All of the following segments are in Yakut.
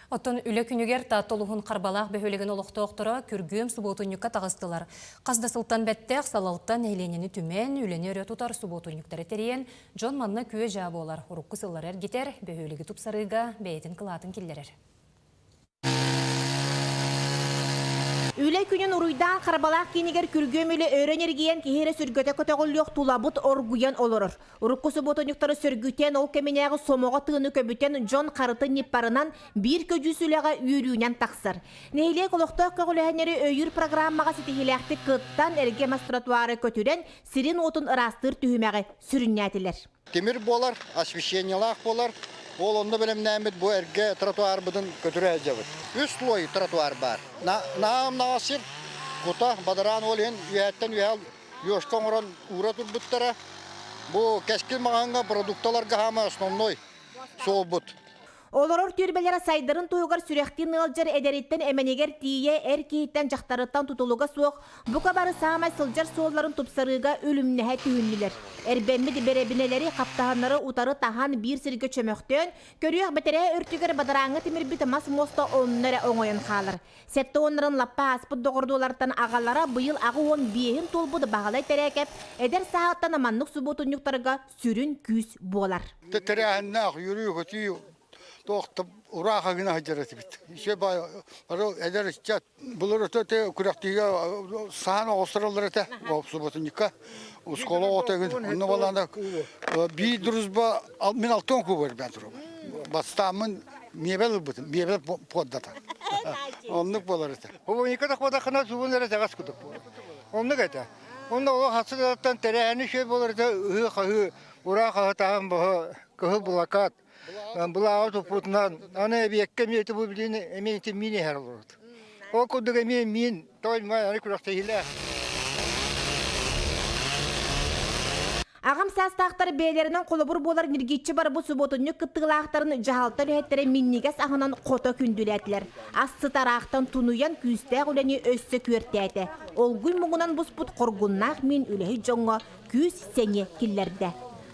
Оттон үлэ күнүгэр Таатта улууһун Харбалаах бөһүөлэгин олохтоохторо күргүөм субуотунньукка таҕыстылар. Хас да сылтан бэттэх салалта нэһилиэнньэни түмэн, үлэни өрө тутар субуотунньуктары тэрийэн, дьон манна күө-дьаа буолар, урукку сыллары эргитэр, бөһүөлэги тупсарыыга бэйэтин кылаатын киллэрэр. Үлэ күнүн уруйдаан Харбалаах киинигэр күргүөм үлэ өрөн эргийэн киһи эрэ сүргэтэ көтөҕүллүөх тулабыт оргуйан олорор. Урукку субуотунньуктары сөргүтэн, ол кэминээҕи сомоҕо тыыны көбүтэн, дьон харытын ньыппарынан, биир көдьүүс үлэҕэ үөрүүнэн тахсар. Нэһилиэк олохтоох көҕүлээһиннэри өйүүр программаҕа ситиһиилээхтик кыттан, эргэ мас тротуары көтүрэн, сирин-уотун ыраастыыр түһүмэҕи сүрүннээтилэр. Тимир буолар, освещениелаах буолар. Ол онно бэлэмнээммит бу эргэ тротуарбытын көтүрэ сылдьабыт. Үс слой тротуар баар. Наһаа сир, кута, бадараан ол иһин үөһэттэн үөһэ Ёшка оҥорон уура турбуттара. Бу Кэскил маҕаһыыҥҥа продукталарга хаама основной суолбут. Олорор түөлбэлэрэ сайдарын туһугар сүрэхтиин ыалдьар эдэриттэн эмэнигэр тиийэ эр киһиттэн дьахтарыттан тутулуга суох бука бары саамай сылдьар суолларын тупсарыыга үлүмнэһэ түһүннүлэр. Эрбэммит бэрэбинэлэри хаптаһыннары утары таһан биир сиргэ чөмөхтөөн, көрүөх бэтэрээ өртүгэр бадарааҥҥа тимирбит мас муоста онно эрэ оҥойон хаалар. Сэттэ уоннарын лаппа ааспыт доҕордуулартан аҕалара быйыл 85-ин туолбут Баһылай Тэрээкэп эдэр сааһыттан маннык субуотунньуктарга сүрүн күүс буолар. Тэрээһиннээх үөрүү-көтүү туох да ураах гына сылдьар этибит. Иши бары эдэр ыччат былыр өтө күрэхтиигэ саһан оҕустараллар этэ субуотунньукка оскуола оҕото онно балаана биир дружба мин алтан кубар бен турабын. Бастааммын миэбэл ылбытым, миэбэл пуондата. Оннук буолар этэ. Хубуньука да куодахына сугун эрэ тэҕэс кудук буолар. Оннук этэ. Онно олох хасыгаттан тэрээһини шөй буолар этэ ыһыы-хаһыы, ураа хаһытаһан боһо, кыһыл былакаат, былааҕы туппутунан, аны эбиэккэ эмиэ ити бу билин эмиэ ити миин иһэр олорут. Ол курдук эмиэ миин той май аны күрэхтэһиилээх. Аҕам саастаахтар бэйэлэринэн холобур буолар ньиргиччи барбыт субуотунньук кыттыылаахтарын дьаһалта үлэһиттэрэ минньигэс аһынан хото күндүлээтилэр. Ас сытараахтан тунуйан күүстээх үлэни өссө күөртээтэ. Олгуй муҥунан буспут хоргуннаах миин үлэһит дьоҥҥо күүс-сэниэ киллэрдэ.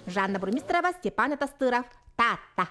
Жанна Бурмистрова, Степан Атастыров, Таатта.